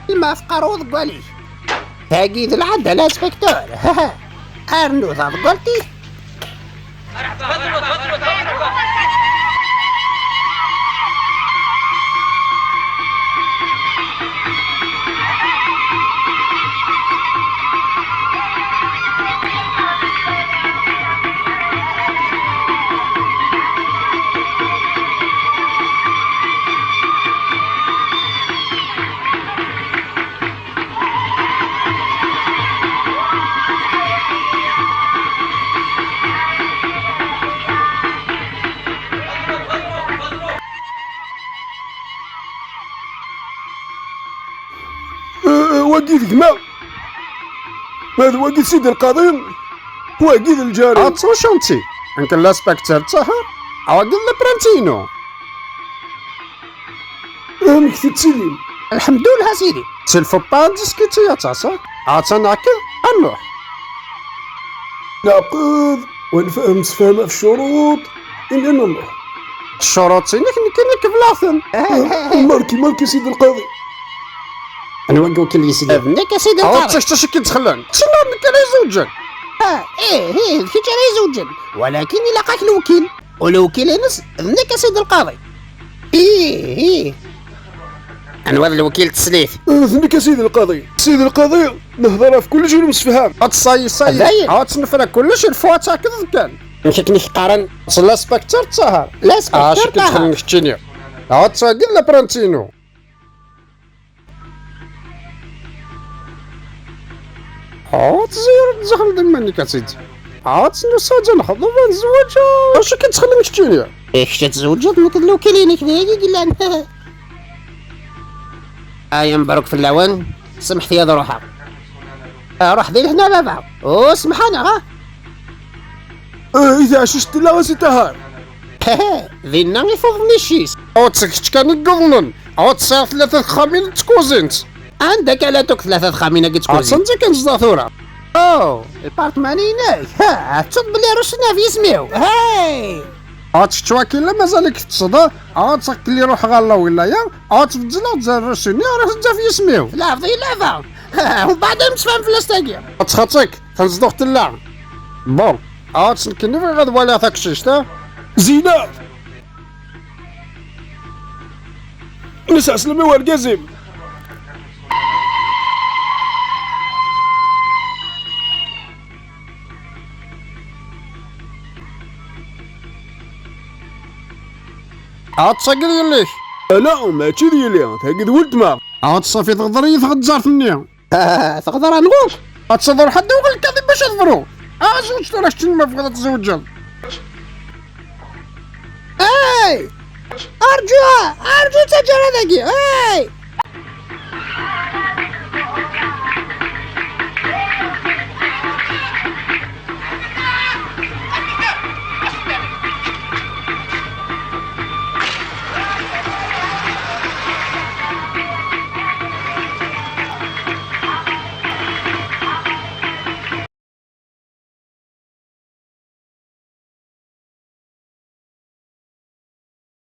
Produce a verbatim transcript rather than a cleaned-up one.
Lma tqerruḍ deg walli-k. Tagi d lɛadda, l'inspecteur. Arnu taḍeggalt-ik. Eh, eh, wagi d gma. Ma d wagi d Sidi Lqaḍi, wagi d lǧari. Attention ti, nekk l'inspecteur Ṭaher, wagi d l'apprenti-inu. Amek tettilim? Lḥemdullah a sidi. Il faut pas discuter, a ṭasa. Atan akka, ad nruḥ. Neɛqed, ونفهم سفهم في الشروط، إننا نروح. Ccuruṭ-inek nekkini qebleɣ-ten. Marki, marki, Sidi Lqaḍi. Anwa i iwekkel yesli? D nekk a Sidi Lqaḍi. Ɣur-ttečč acu k-id-xellan. Ttini d nekk ara izewǧen. Ah, ih, ih, d kečč ara izewǧen. Walakin ilaq-ak lewkil. U lewkil-ines d nekk a Sidi Lqaḍi. Ih, ih. Anwa d lewkil teslit? Eh, d nekk a Sidi Lqaḍi. Sidi Lqaḍi, nehder ɣef kullec ur nemsefham. Ad ṣayi, ṣayi. Dayen. Ad tt-nefra kullec, il faut ad takeḍ kan. Amek akken i k-qqaren? S l'inspecteur Ṭaher. L'inspecteur Ṭaher. Acu k-id-xedmen keččini? Ad tagi d l'apprenti-inu. Ad tẓir ddexel d iman-ik a sidi. Ad nusa-d ad nexḍeb, ad nezweǧ. Acu k-id-xedmen keččini? Eh, kečč ad tzewǧeḍ, nekk d lewkil-inek d ayagi i yellan. Ay, mebruk fell-awen. Semḥet-iyi ad ruḥeɣ. Ruḥ di lehna a baba. U semḥ-aneɣ, ha? Eh, i teɛcict tella a Si Ṭaher? Dinna i tuḍen icc-is. Ur d kečč kan i yuḍnen. Ur tesɛiḍ tlata texxamin d tkuzint. Anda akka llant akk tlata texxamin-agi d tkuzint? Attan d akken zdaɣ tura. Oh, lpartmani-inek. Ha, tettuḍ belli rusen ɣef yisem-iw. Hey! Ad tečč wakila mazal-ik teṭṭseḍ, ad taqli ruḥ ɣer la wilaya, ad tbeddleɣ d arrusi-nni ara teǧǧ ɣef yisem-iw. Tleɛbeḍ i lɛeba. Umbeɛd ad nemsefham fell-as tagi. Ad txaṭi-k, tanezduɣt tella. Bon, ad nekkini bɣiɣ ad waliɣ taqcict, ha? Zina! Nesɛa slem i wergaz-im. Ad tagi d yelli-k. Ala, mačči d yelli, tagi d weltma. Ad tṣafi teɣder-iyi tɣezzart-nni. Ah, teɣder-a nɣuk. Ad tẓer ḥedd uɣel kaḍi bac ad bru. Ah, zewǧ tura kečč ma bɣiḍ ad tzewǧeḍ. Hey! Arǧu! Arǧu ttaǧǧa ara dagi! Hey!